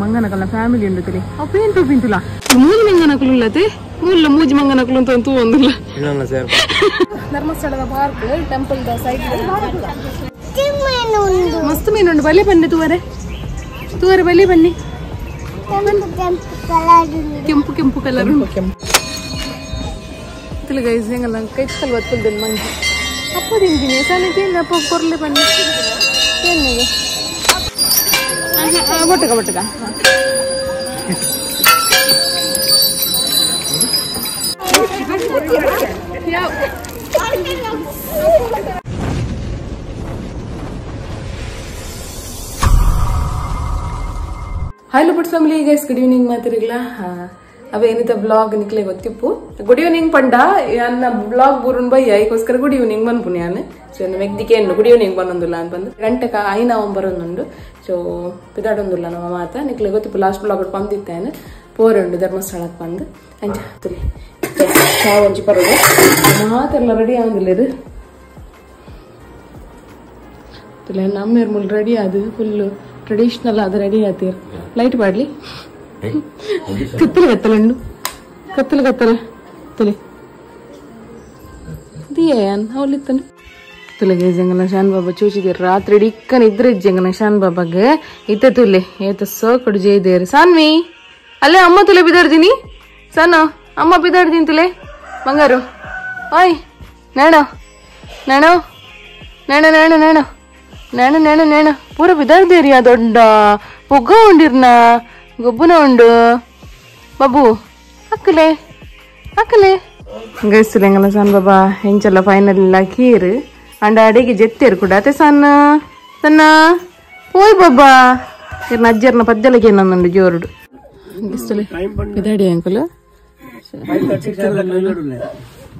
ಮಂಗನಕಲ್ನ family ಉಂಡು ತಲೆ ಅವು ಪೇಂಟ್ ಪಿಂತುಲ ಮೂಜಿ ಮಂಗನಕುಲು ಉಲ್ಲತೆ ಮೂಲ ಮೂಜಿ ಮಂಗನಕುಲು ಅಂತ ಅಂತೂ ಒಂದಿಲ್ಲ ಧರ್ಮಸ್ಥಳದ ಪಾರ್ಕ್ ಟೆಂಪಲ್ the side ಮಸ್ತ್ ಮೀನುಂಡು ಬಲಿ ಬನ್ನಿ ತೂವರೆ ತೂವರೆ ಬಲಿ ಬನ್ನಿ ಕೆಂಪು ಕೆಂಪು ಕಲರ್ ಉಂಟು ಗೈಸ್ ಹೆಂಗಲ್ಲ ಕೈತಲ್ ಬತ್ತಲ್ದೆಲ್ ಮಂಗಿ ಅಪ್ಪ ತಿಂತೀನಿ ಸಣ್ಣಕ್ಕೆ ಅಪ್ಪ ಕೊರ್ಲೆ ಬನ್ನಿ ಏನಿಗೆ ಬೊಟ್ಟಕ ಬೊಟ್ಟಕ Hello but family guys, good evening ಮಾತಿರಿಗ್ಲಾ ಅವ ಏನಿತ ಬ್ಲಾಗ್ ನಿಕ್ಲೆ ಗೊತ್ತಿಪ್ಪು ಗುಡ್ ಈವ್ನಿಂಗ್ ಪಂಡ ನನ್ನ ಬ್ಲಾಗ್ ಬೂರುನ್ ಬೈ ಐಕೋಸ್ಕರ ಗುಡ್ ಈವ್ನಿಂಗ್ ಬಂದ್ಪು ನಾನು ಸೊ ಮೆಗ್ದಿಕೆ ಏನು ಗುಡ್ ಈವ್ನಿಂಗ್ ಬಂದೊಂದುಲ್ಲ ಅಂತ ಬಂದು ಗಂಟೆಕ ಐನ ಬರೋದುಂಡು ಸೊ ಪಿದಾಡೊಂದುಲ್ಲ ನಮ್ಮ ಮಾತ ನಿಕ್ಲೆ ಗೊತ್ತಿಪ್ಪು ಲಾಸ್ಟ್ ಬ್ಲಾಗ್ ಬಂದಿತ್ತೇನೆ ಪೋರುಂಡು ಧರ್ಮಸ್ಥಳಕ್ಕೆ ಬಂದು ಅಂಚ ಚಾ ಒಂಜಿ ಬರೋದು ಮಾತೆಲ್ಲ ರೆಡಿ ಆಗೊಂದಿಲ್ಲ ನಮ್ಮ ಮುಲ್ ರೆಡಿ ಅದು ಫುಲ್ಲು ಟ್ರೆಡಿಷನಲ್ ಅದು ರೆಡಿ ಆತೀರ್ ಲೈಟ್ ಮಾಡ್ಲಿ ಕತ್ತಲೆ ಕತ್ತಲುಂಡು ಕತ್ತಲೆ ಕತ್ತಲೆ ತುಲೆ ದಿಯನ್ ಅವಲಿತ್ತನು ತುಲೆ ಜಂಗಲ ಶಾನ್ ಬಾಬಾ ಚೂಚಿದೇರು ರಾತ್ರಿ ಇಕ್ಕನ ಇದ್ರೆ ಜಂಗಲ ಶಾನ್ ಬಾಬಾಗೆ ಇತ್ತ ತುಲೆ ಏತ ಸೋಕಡು ಜೈದೇರು ಸಾನ್ವಿ ಅಲ್ಲೇ ಅಮ್ಮ ತುಲೆ ಬಿದಾರ್ದಿನಿ ಸಣ್ಣ ಅಮ್ಮ ಬಿದಾರ್ದಿನಿ ತುಲೆ ಬಂಗಾರು ಓಯ್ ನೇಣೋ ನೇಣೋ ನೇಣ ನೇಣ ನೇಣ ನೇಣ ನೇಣ ನೇಣ ಪೂರ ಬಿದಾರ್ದೇರಿಯಾ ದೊಡ್ಡ ಪೊಗ್ಗ ಉಂಡಿರ್ನ ಗೊಬ್ಬುನ ಉಂಡು ಬಾಬು ಅಕ್ಕಲೆ ಅಕ್ಕಲೆ ಗೈಸ್ತಲೆಂಗಲ ಸಣ್ಣ ಬಾಬಾ ಹೆಂಚಲ್ಲ ಫೈನಲ್ ಇಲ್ಲ ಕೀರು ಅಂಡ ಅಡಿಗೆ ಜೆತ್ತೇರು ಕೂಡ ಅತ್ತೆ ಸಣ್ಣ ಸಣ್ಣ ಪೋಯ್ ಬಾಬಾ ಇರ್ನ ಅಜ್ಜರ್ನ ಪದ್ದಲಕ್ಕೆ ಏನೊಂದುಂಡು ಜೋರುಡು ಗೈಸ್ತಲೆ ಬಿದಾಡಿ ಅಂಕಲ್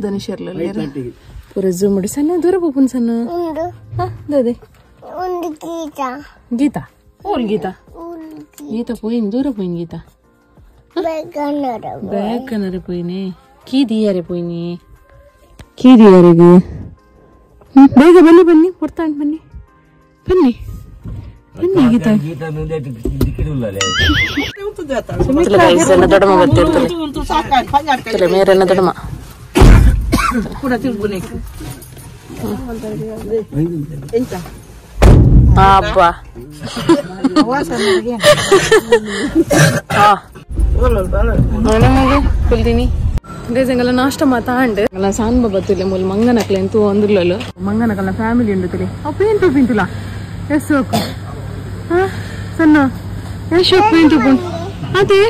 ಧನುಷರ್ಲ ಪೂರ ಝೂಮ್ ಮಾಡಿ ಸಣ್ಣ ದೂರ ಪೋಪುನ್ ಸಣ್ಣ ಅದೇ ಗೀತಾ ಗೀತಾ ಓಲ್ ಗೀತಾ ಗೀತಾ ಪೋಯಿನ್ ದೂರ ಪೋಯಿನ್ ಗೀತಾ ಬ್ಯಾಗ್ ಕನರೆ ಪೋಯಿನಿ ಕೀ ದಿಯಾರೆ ಪೋಯಿನಿ ಕೀ ದಿಯಾರಿಗೆ ಬೇಗ ಬನ್ನಿ ಬನ್ನಿ ಕೊಡ್ತಾಂಡ್ ಬನ್ನಿ ಬನ್ನಿ ಬನ್ನಿ ಗೀತಾ ದೊಡ್ಡಮ್ಮ ಬರ್ತಿರ್ತಾರೆ ಮೇರೆಲ್ಲ ದೊಡ್ಡಮ್ಮ ಅಬ್ಬಾ ಕುಲ್ದಿನಿ ಗೈಸ್ ನಾಷ್ಟ ಮಾತಾಂಡ್ ಸಾನ್ ಬಾಬಾ ತುಲೆ ಮೂಲ ಮಂಗನಕ್ಲೆ ಅಂತೂ ಒಂದುರ್ಲಲು ಮಂಗನಕಲ್ಲ ಫ್ಯಾಮಿಲಿ ಉಂಡು ತುಲೆ ಅವು ಪೇಂಟು ಪಿಂತುಲ ಎಸ್ ಓಕು ಸಣ್ಣ ಎಸ್ ಪೇಂಟು ಅದೇ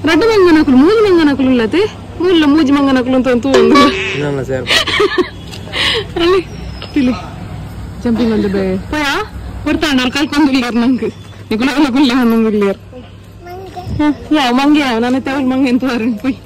ರಡ್ಡು ಮಂಗನಕುಲು ಮೂಜಿ ಮಂಗನಕುಲು ಉಲ್ಲತೆ ಮೂಲ ಮೂಜಿ ಮಂಗನಕುಲು ಅಂತ ಅಂತೂ ಒಂದು ಅಲ್ಲಿ ತಿಳಿ ಜಂಪಿಂಗ್ ಒಂದು ಬೇ ಪೋಯಾ ಕೊಡ್ತಾಂಡ ಅಲ್ಲಿ ಕಲ್ಕೊಂಡುಲ್ಲಾರ ನಂಗೆ ನಿಕುಲ ಕುಲ್ಲ ಹನ್ನೊಂದುಲ್ಲಾರ ಯಾವ ಮಂಗೆ ನಾನು ತೆವಲ್ ಮಂಗೆ ಅಂತ ಪೋಯ್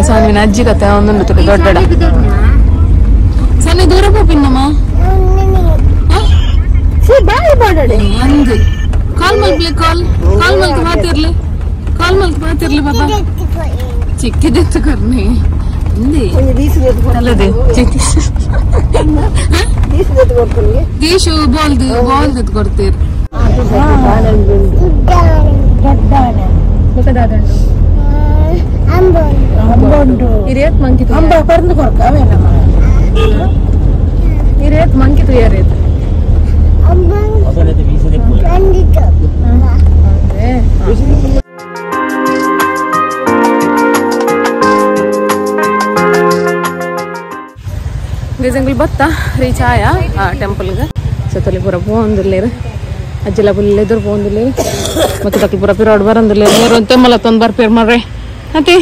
ಸ್ವಾಮಿನ ಅಜ್ಜಿ ಕತೆ ಒಂದುಂಡು ತುಲೆ ದೊಡ್ಡ ಸಣ್ಣ ದೂರ ಪೋಪಿನ್ನಮ್ಮ ಕಾಲ್ ಮಲ್ಪ್ಲೆ ಕಾಲ್ ಕಾಲ್ ಮಲ್ಕ್ ಮಾತಿರ್ಲಿ ಕಾಲ್ ಮಲ್ಕ್ ಮಾತಿರ್ಲಿ ಬಾಬಾ ಚಿಕ್ಕಿದೆತ್ತು ಕರ್ನಿ ಅಲ್ಲದೆ ದೇಶು ಬಾಲ್ದು ಬಾಲ್ದು ಕೊಡ್ತೀರಿ ಹಿರಿಯತ್ ಮಂಕಿ ಅಂಬ ಪರ್ದು ಕೊರ್ಕ ಹಿರಿಯತ್ ಮಂಕಿ ತುಯಾರೇತ್ ಗೈಸ್ ಬತ್ತ ರೀಚ್ ಆಯ ಆ ಟೆಂಪಲ್ಗೆ ಸತಲಿ ಪೂರ ಪೋಂದಿಲ್ಲೇರು ಅಜ್ಜಲ ಪುಲ್ ಎದುರು ಪೋಂದಿಲ್ಲೇರು ಮತ್ತೆ ತಕ್ಕಿ ಪೂರ ಪಿರೋಡ್ ಬರಂದಿಲ್ಲೇರು ನೀರು ತೆಮ್ಮಲ ತಂದು ಬರ್ಪೇರು ಮರ್ರೆ ಅತಿ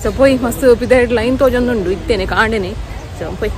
ಸೊ ಪೋಯ್ ಮಸ್ತ್ ಪಿದ ಲೈನ್ ತೋಜೊಂದುಂಡು ಇತ್ತೇನೆ ಕಾಂಡೇನೆ ಸೊ ಪೋಯ್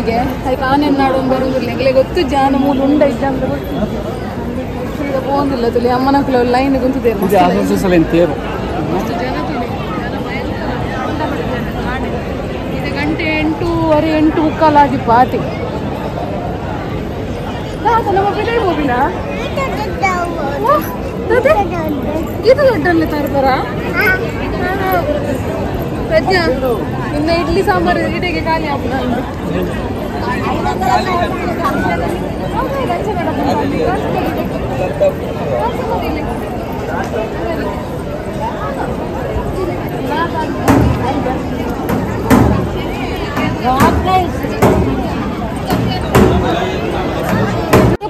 ಪೋದುಗೆ ಐಕ್ ಆನೆನ್ ನಾಡೊಂದು ಬರೋದಿಲ್ಲ ಎಂಗ್ಲೆ ಗೊತ್ತು ಜಾನ ಮೂಲು ಉಂಡ ಇದ್ದಂದ್ರೆ ಗೊತ್ತು ಪೋಂದಿಲ್ಲ ತುಲಿ ಅಮ್ಮನಕುಲ ಲೈನ್ ಗುಂತಿದೆ ಮಸ್ತ್ ಜನ ತುಲಿ ಜನ ಭಯಂಕರ ಜನ ಇದು ಗಂಟೆ 8:30 8:45 ಆಗಿ ಪಾತಿ ನಮ್ಮ ಪಿದಾಯಿ ಹೋಗಿನ ಇದು ದೊಡ್ಡಲ್ಲಿ ತರ್ತಾರ ಪ್ರಜ್ಞಾ ಇನ್ನು ಇಡ್ಲಿ ಸಾಂಬಾರು ಇಡಿಗೆ ಖಾಲಿ ಆಪುನ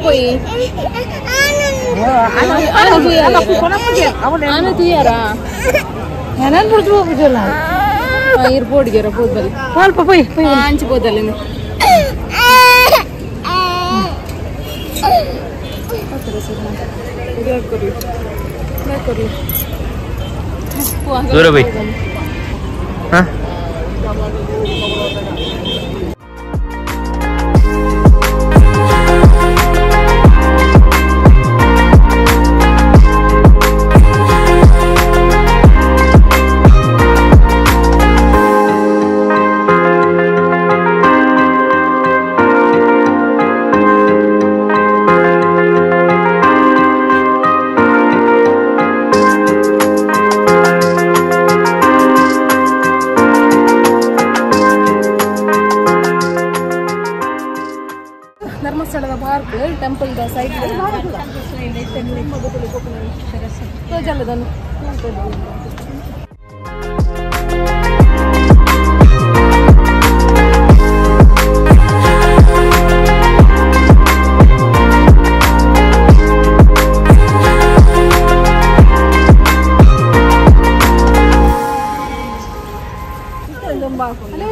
పోయి ಆನೆ ತುಯ್ಯಾರಾ ಇರ್ ಬೋಡಿಗೆರ ಪೋದಲ್ ಸ್ವಲ್ಪ ಪೋಯ್ ಅಂಚಿ ಪೋದಲ್ ದೂರ ಬೈ ಹಾ ಧರ್ಮಸ್ಥಳದ park temple the side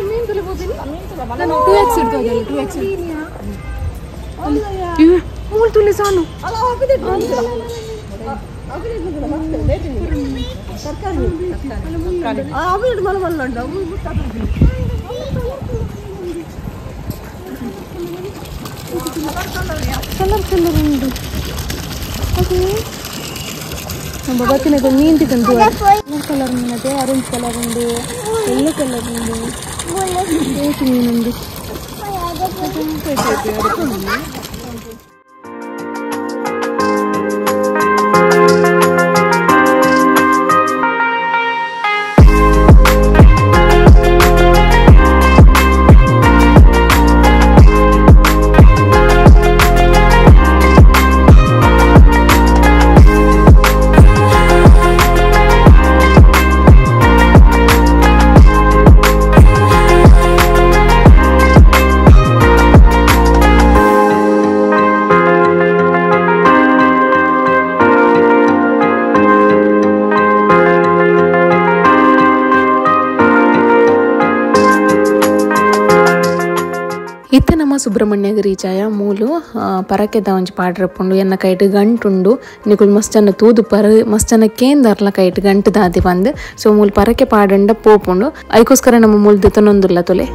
ಮೀನು ತುಲಿಬೋದಿಲ್ಲ 2x ಇರ್ತದೆ 2x ಮೂರು ತುಲಿ ಸಾನು ಕಲರ್ ಕಲರ್ ಉಂಟು ನಮ್ಮ ಬತ್ತಿನ ಮೀನು ತಿಂದು ಕಲರ್ ಮೀನದೆ ಆರೆಂಜ್ ಕಲರ್ ಉಂಡು ಎಲ್ಲೋ ಕಲರ್ ಉಂಡು ಮೀನುಂಡು ಇತ್ತೆ ನಮ್ಮ ಸುಬ್ರಹ್ಮಣ್ಯಗ್ ರೀಚ್ ಆಯ ಮೂಲು ಪರಕೆದ ಒಂಜಿ ಪಾಡ್ರಪ್ಪುಂಡು ಎನ್ನ ಕೈಟ್ ಗಂಟುಂಡು ನಿಕುಲು ಮಸ್ತ್ ಜನ ತೂದು ಪರ ಮಸ್ತ್ ಜನ ಕೇಂದರ್ಲ ಕೈಟ್ ಗಂಟು ದಾದಿ ಬಂದು ಸೊ ಮೂಲು ಪರಕೆ ಪಾಡಂಡ ಪೋಪುಂಡು ಐಕೋಸ್ಕರ ನಮ್ಮ ಮೂಲು ದೆತನೊಂದುಲ್ಲ ತೊಲೆ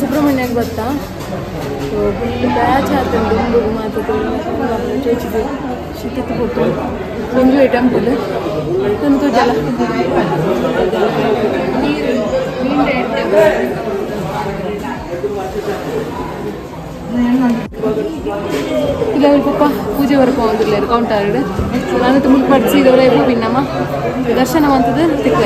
ಸುಬ್ರಹ್ಮಣ್ಯಕ್ಕೆ ಬರ್ತಾ ಸೊ ಫುಲ್ ಬ್ಯಾಚ್ ಆತಂದು ದುಂಬುಗು ಮಾತದು ಚೋಚಿದೆ ಶಿಕಿತ್ತು ಕೊಟ್ಟು ಒಂಜುವೆ ಟೆಂಪಲ್ ತಂತು ಜಲ ನೀರು ಇಲ್ಲ ಪಪ್ಪ ಪೂಜೆ ವರಪ ಒಂದಿಲ್ಲ ಕೌಂಟರ್ ನಾನು ತುಂಬ ಪಡಿಸಿದವರೇ ಪಿನ್ನಮ್ಮ ದರ್ಶನ ಅಂತದ್ದು ತಿಕ್ಕ.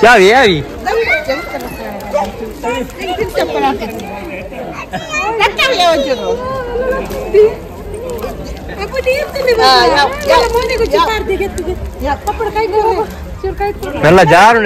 ಯಾವಿ ಯಾವಿ ಎಲ್ಲ ಜಾರು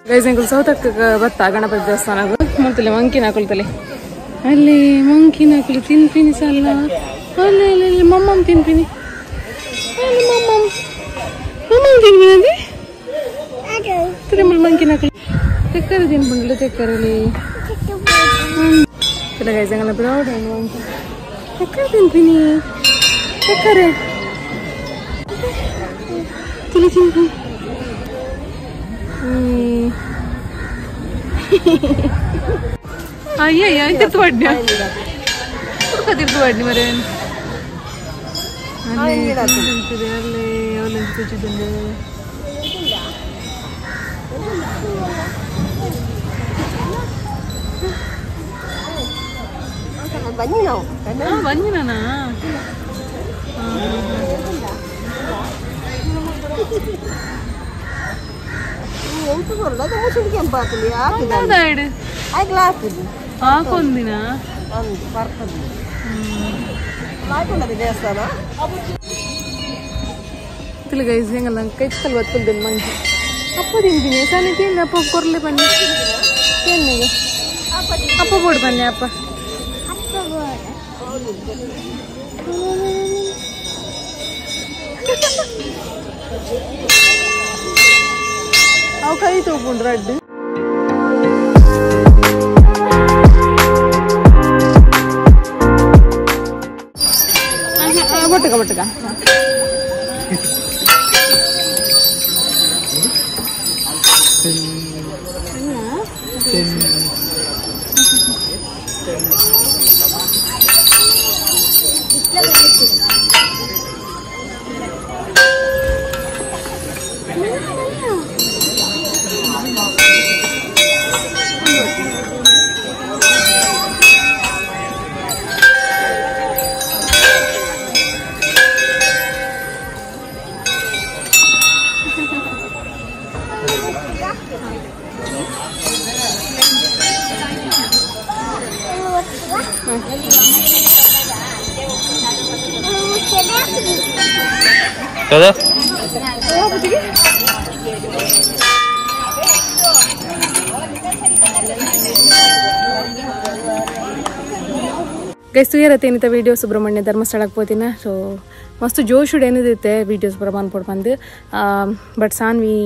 ಗೈಸ್ ಎಂಕುಲು ಸೌತಕ್ಕ ಬತ್ತ ಗಣಪತಿ ದೇವಸ್ಥಾನಗು ಮುಲ್ತಲೆ ಮಂಕಿನ ಹಾಕೊಳ್ತಲೆ ಅಲ್ಲಿ ಮಂಕಿನ ಹಾಕಲು ತಿನ್ಪಿನಿ ಸಲ್ಲ ಅಲ್ಲಿ ಅಲ್ಲಿ ಅಲ್ಲಿ ಮಮ್ಮಮ್ ತಿನ್ಪಿನಿ ಅಲ್ಲಿ ಮಮ್ಮಮ್ ಮಮ್ಮಮ್ ತಿನ್ಪಿನಿ ಅಲ್ಲಿ ತಿರುಮಲ ಮಂಕಿನ ಹಾಕಲು ತೆಕ್ಕರೆ ತಿನ್ಪುಂಡಲು ತೆಕ್ಕರಲ್ಲಿ ಗೈಸ್ ಎಂಗಲ ಬ್ರೌಡ್ ಮಂಕಿ ತೆಕ್ಕರೆ ತಿನ್ಪಿನಿ ತೆಕ್ಕರೆ ತುಲಿ ತಿನ್ಪಿನಿ. ಅಯ್ಯಯ್ಯ ತಿರ್ತು ಪಡ್ನಿ ಹುಡ್ಕ ತಿರ್ತು ಪಡ್ನಿ ಮರೆ ಅಲ್ಲೇ ಅವಳು ಚುಚ್ಚಿದ್ದೆ. ಬಂದಿನ ಹಾಕೊಂದಿನ ಗೈಸ್ ಹೆಂಗಲ್ಲ ಕೈತಲ್ ಬತ್ಕೊಲ್ದಿಲ್ಲ ಮಂಕಿ ಅಪ್ಪ ತಿಂತೀನಿ ಸಣ್ಣ ತಿಂದ ಅಪ್ಪ ಕೊರ್ಲೆ ಬನ್ನಿ ತಿನ್ನಿಗೆ ಅಪ್ಪ ಬೋಡು ಬನ್ನಿ ಅಪ್ಪ ಅವು ಕೈ ತಗೊಂಡ್ರೆ ಅಡ್ಡು. ಬಟ್ಟಕ ಬಟ್ಟಕ ಗೈಸ್ ತುಯರತ್ತೆ ಏನಿತ್ತ ವಿಡಿಯೋ ಸುಬ್ರಹ್ಮಣ್ಯ ಧರ್ಮಸ್ಥಳಕ್ಕೆ ಪೋತಿನ. ಸೊ ಮಸ್ತ್ ಜೋಶುಡ್ ಏನಿದೈತೆ ವೀಡಿಯೋಸ್ ಬರ ಅನ್ಪೋಡ್ ಬಂದು ಬಟ್ ಸಾನ್ವಿ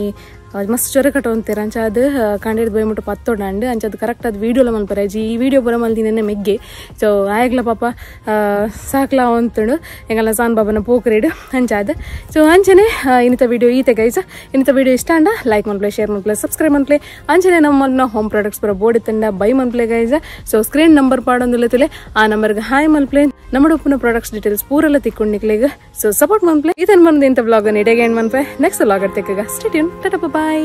ಮಸ್ತ್ ಚೊರೆ ಕಟ್ಟೋಂತೀರ ಅಂಚ ಅದು ಕಂಡಿಡ್ದು ಬೈಮುಟ್ಟು ಪತ್ತೊಡಂಡು ಅಂಚ ಅದು ಕರೆಕ್ಟ್ ಅದು ವೀಡಿಯೋಲ ಮಲ್ಪರೆ ಈ ವೀಡಿಯೋ ಬರ ಮಲ್ದಿನೇ ಮೆಗ್ಗೆ. ಸೊ ಆಯಗ್ಲ ಪಾಪ ಸಾಕ್ಲಾ ಅಂತುಂಡು ಎಂಗಲ್ಲ ಸಾನ್ ಬಾಬನ ಪೋಕ್ರೇಡು ಅಂಚ ಅದು. ಸೊ ಅಂಚನೆ ಇನ್ನಿತ ವೀಡಿಯೋ ಈತೆ ಗೈಸ ಇನ್ನಿತ ವೀಡಿಯೋ ಇಷ್ಟ ಅಂಡ ಲೈಕ್ ಮನ್ಪ್ಲೆ ಶೇರ್ ಮನ್ಪ್ಲೆ ಸಬ್ಸ್ಕ್ರೈಬ್ ಮನ್ಪ್ಲೆ ಅಂಚನೆ ನಮ್ಮ ಹೋಮ್ ಪ್ರಾಡಕ್ಟ್ಸ್ ಬರ ಬೋರ್ಡ್ ತಂಡ ಬೈ ಮನ್ಪ್ಲೆ guys. So screen number ಪಾಡೊಂದುಲೇ ಆ ನಂಬರ್ಗೆ ಹಾಯ್ ಮನ್ಪ್ಲೆ ನಮ್ಮ ಉಪ್ಪುನ ಪ್ರಾಡಕ್ಟ್ಸ್ ಡೀಟೇಲ್ಸ್ ಪೂರೆಲ್ಲ ತಿಕ್ಕೊಂಡು ನಿಕ್ಲೆಗ್. ಸೊ ಸಪೋರ್ಟ್ ಮನ್ಪ್ಲೆ ಇದನ್ ಬಂದು ಇಂಥ ಬ್ಲಾಗ್ ಇಡಗೆ ಮನ್ಪೆ ನೆಕ್ಸ್ಟ್ ವ್ಲಾಗ್ ತೆಕ್ಕಗ. Stay tune, tata, bye.